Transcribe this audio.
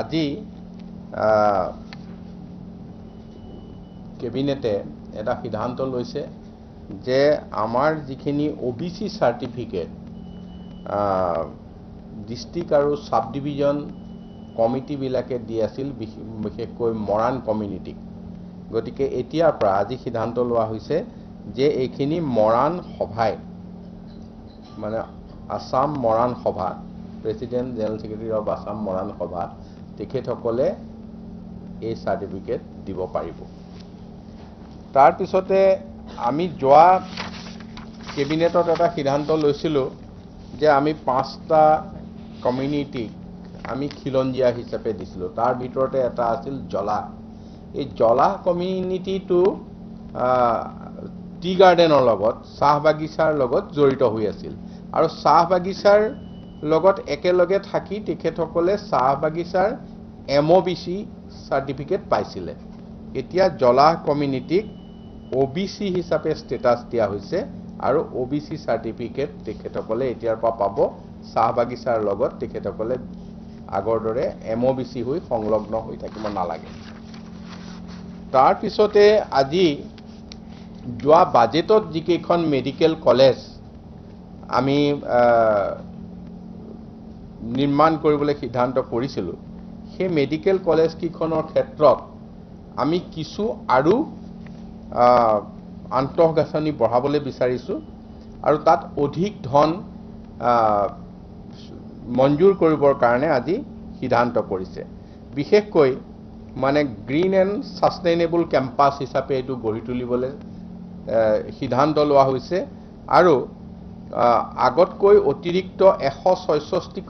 আজি কেবিনেটে এটা সিদ্ধান্ত লৈছে যে আমাৰ যিখিনি অ' বি চি চাৰ্টিফিকেট ডিষ্ট্ৰিক্ট আৰু ছাব ডিভিজন কমিটিবিলাকে দি আছিল, বিশেষকৈ মৰাণ কমিউনিটিক, গতিকে এতিয়াৰ পৰা আজি সিদ্ধান্ত লোৱা হৈছে যে এইখিনি মৰাণ সভাই, মানে আছাম মৰাণ সভা, President General Secretary of Assam Moran সভা, তেখেতসকলে এই চাৰ্টিফিকেট দিব পাৰিব। তাৰপিছতে আমি যোৱা কেবিনেটত এটা সিদ্ধান্ত লৈছিলোঁ যে আমি পাঁচটা কমিউনিটিক আমি খিলঞ্জীয়া হিচাপে দিছিলোঁ। তাৰ ভিতৰতে এটা আছিল জলাহ। এই জলাহ কমিউনিটিটো টি গাৰ্ডেনৰ লগত, চাহ বাগিচাৰ লগত জড়িত হৈ আছিল আৰু চাহ বাগিচাৰ লগত একেলগে থাকি তেখেতসকলে চাহ বাগিচাৰ এম অ' বি চি চাৰ্টিফিকেট পাইছিলে। এতিয়া জলাহ কমিউনিটিক অ' বি চি হিচাপে ষ্টেটাছ দিয়া হৈছে আৰু অ' বি চি চাৰ্টিফিকেট তেখেতসকলে এতিয়াৰ পৰা পাব। চাহ বাগিচাৰ লগত তেখেতসকলে আগৰ দৰে এম অ' বি চি হৈ সংলগ্ন হৈ থাকিব নালাগে। তাৰপিছতে আজি যোৱা বাজেটত যিকেইখন মেডিকেল কলেজ আমি নিৰ্মাণ কৰিবলৈ সিদ্ধান্ত কৰিছিলোঁ, সেই মেডিকেল কলেজকেইখনৰ ক্ষেত্ৰত আমি কিছু আৰু আন্তঃগাঁথনি বঢ়াবলৈ বিচাৰিছোঁ আৰু তাত অধিক ধন মঞ্জুৰ কৰিবৰ কাৰণে আজি সিদ্ধান্ত কৰিছে। বিশেষকৈ মানে গ্ৰীণ এণ্ড ছাষ্টেইনেবল কেম্পাছ হিচাপে এইটো গঢ়ি তুলিবলৈ সিদ্ধান্ত লোৱা হৈছে আৰু আগতকৈ অতিৰিক্ত 166 কোটি